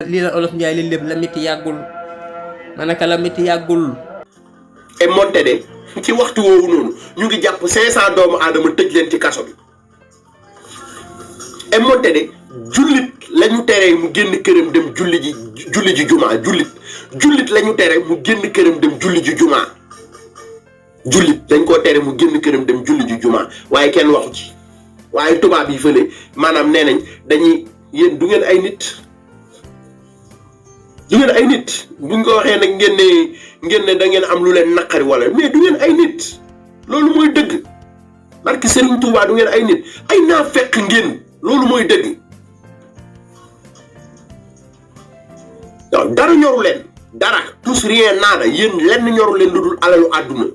lii la olof Njaay li lépp la miti yàggul manaka la miti yàggul. et monté de ci waxtu woowu noonu ñu ngi jàpp 500 doomu aadama tëj leen ci kaso bi et monté de jullit la ñu teree mu génn këram dem julli ji jumaa jullit la ñu tere mu génn këram dem julli ji jumaa jullit dañ koo tere mu génn këram dem julli ji jumaa waaye kenn waxu ci waaye tubaab yi fële maanaam nee nañ dañuy yéen du ngeen ay nit buñ ko waxee nag ngeen ne da ngeen am lu leen naqari wala mais du ngeen ay nit loolu mooy dëgg barki Serigne Touba du ngeen ay nit ay naafeq ngeen loolu mooy dëgg waaw dara ñoru leen dara tous rien nada yéen lenn ñoru leen lu dul alalu àdduna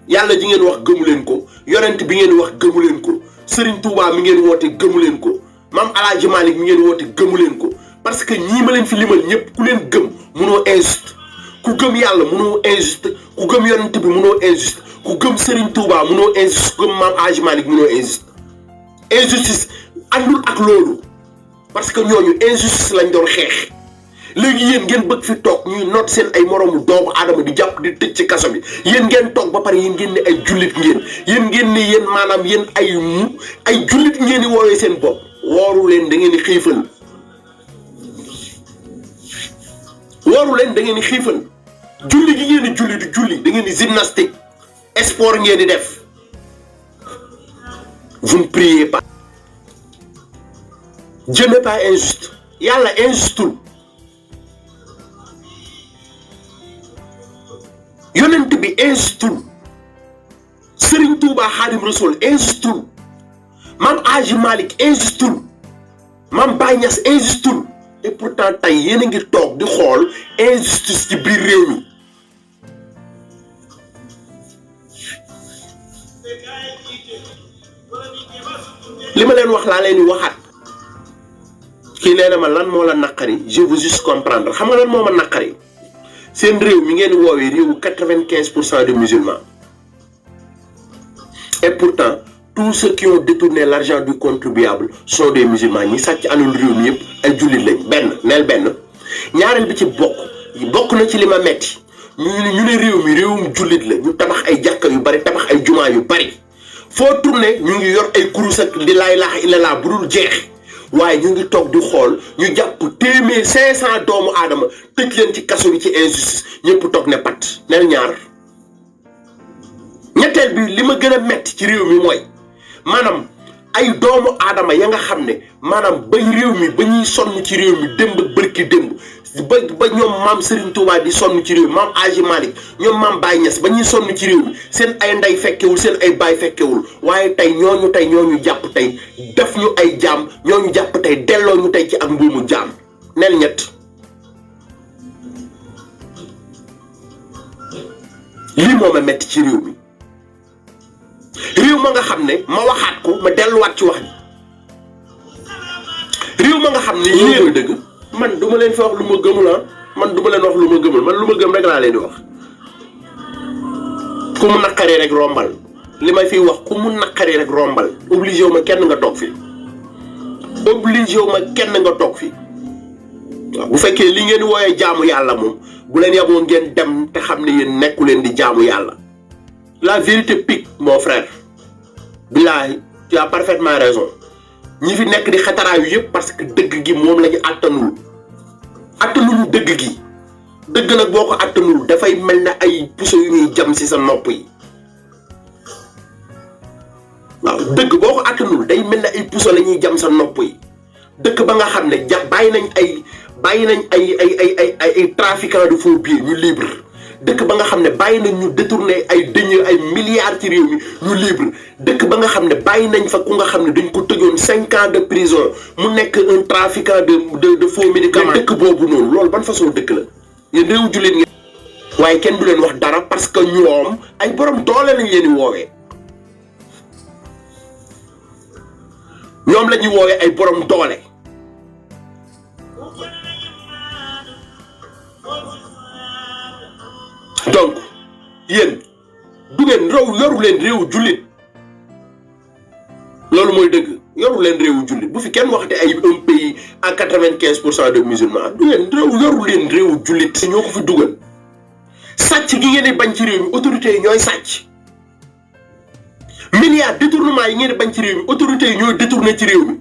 yàlla ji ngeen wax gëmu leen ko yonent bi ngeen wax gëmu leen ko Serigne Touba mi ngeen woote gëmu leen ko Maam Alaaji Malick mi ngeen woote gëmu leen ko parce que ñii ma leen fi limal ñëpp ku leen gëm munoo injuste ku gëm yàlla munoo injuste ku gëm yonent bi munoo injuste ku gëm Serigne Touba munoo injuste ku gëm Maam Alaaji Malick munoo injuste injustice àndul ak loolu parce que ñooñu injustice lañ doon xeex léegi yéen ngeen bëgg fi toog ñuy noot seen ay moroomu doomu aadama di jàpp di tëj ci kaso bi yéen ngeen toog ba pare yéen ngeen ne ay jullit ngeen ne yéen maanaam yéen ay jullit ngeen di woowee seen bopp wooru leen da ngeen di xiifal julli gi ngeen di julli du julli da ngeen di gymnastique sport ngeen di def vous ne priez pas Dieu n'est pas injuste yàlla injustul yonent bi injustul Serigne Touba Xaadim Rasul injustul Maam Alaaji Malick injustul Maam Baye Niass injustul et pourtant tey yéen a ngi toog di xool injustice ci biir réew mi li ma leen wax laa leen di waxaat kii nee na ma lan moo la naqari je veux juste comprendre xam nga lan moo ma naqari seen réew mi ngeen woowee réewu 95% de musulmans et pourtant tous ceux qui ont détourné l'argent du contribuable sont des musulmans ñi sàcc alul réew mi yëpp ay jullit lañ benn ñaareel bi ci bokk na ci li ma metti ñu ne réew mi réewum jullit la ñu tabax ay jàkka yu bari tabax ay jumaa yu bari foo tourné ñu ngi yor ay kurus ak di laa ilaaha illallaah bu dul jeex waaye ñu ngi toog di xool ñu jàpp 500 doomu aadama tëj leen ci kaso bi ci injustice ñëpp toog ne pat nel ñaar ñetteel bi li ma gën a metti ci réew mi mooy maanaam ay doomu aadama ya nga xam ne maanaam ba réew mi ba ñuy sonn ci réew mi démb ak bërki démb ba ñoom maam Serigne Touba di sonn ci réew mi maam Alaaji Malick ñoom maam Baye Niass ba ñuy sonn ci réew mi seen ay ndey fekkewul seen ay baay fekkewul waaye tey ñooñu jàpp tey def ñu ay jaam ñooñu jàpp tey delloo ñu tey ci ak mbuumu jaam nel ñett lii moo ma metti ci réew mi réew ma nga xam ne ma waxaat ko ma delluwaat ci wax ji réew ma nga xam ne lii mooy dëgg man du ma leen fi wax lu ma gëmul man du ma leen wax lu ma gëmul man lu ma gëm rek laa leen di wax ku mu naqaree rek rombal li may fiy wax ku mu naqaree rek rombal obligé wu ma kenn nga toog fi waaw bu fekkee li ngeen wooyee jaamu yàlla moom bu leen yaboo ngeen dem te xam ne yéen nekku leen di jaamu yàlla la vérité pique mon frère billahi tu as parfaitement raison ñi fi nekk di xataraayu yëpp parce que dëgg gi moom la ñu attanul dëgg gi dëgg nag boo ko attanul dafay mel ne ay puso yu ñuy jam ci sa nopp yi waaw dëgg boo ko attanul day mel ne ay puso la ñuy jam sa nopp yi dëkk ba nga xam ne bàyyi nañ ay trafiquants de faux billets ñu libre dëkk ba nga xam ne bàyyi nañ ñu détourner ay deniers ay milliards ci réew mi ñu libre dëkk ba nga xam ne bàyyi nañ fa ku nga xam ne dañ ko tëjoon 5 ans de prison mu nekk un trafiquant de faux médicaments dëkk boobu noonu loolu ban façon dëkk la yéen réew jullit ngeen waaye kenn du leen wax dara parce que ñoom ay borom doole lañ leen di woowee ñoom la ñuy woowee ay borom doole donc yéen du ngeen yoru leen réewu jullit loolu mooy dëgg yoru leen réewu jullit bu fi kenn waxate ay un pays à 95% de musulmans du ngeen yoru leen réewu jullit ñoo ko fi dugal sàcc gi ngeen di bañ ci réew mi autorités yi ñooy sàcc milliards détournement yi ngeen di bañ ci réew mi autorités yi ñooy détourné ci réew mi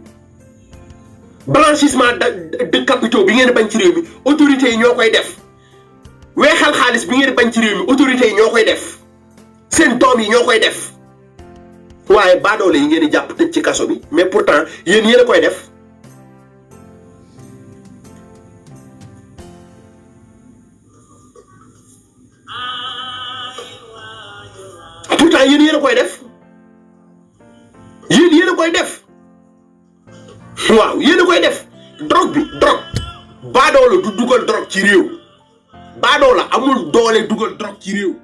blanchissement de capitaux bi ngeen di bañ ci réew mi autorités yi ñoo koy def weexal xaalis bi ngeen di bañ ci réew mi autorités yi ñoo koy def seen doom yi ñoo koy def waaye baadoole yi ngeen di jàpp tëj ci kaso bi mais pourtant yéen a koy def pourtant yéen a koy def yéen a koy def waaw yéen a koy def drogue baadoola du dugal drogue ci réew baadoola amul doole dugal drogue ci réew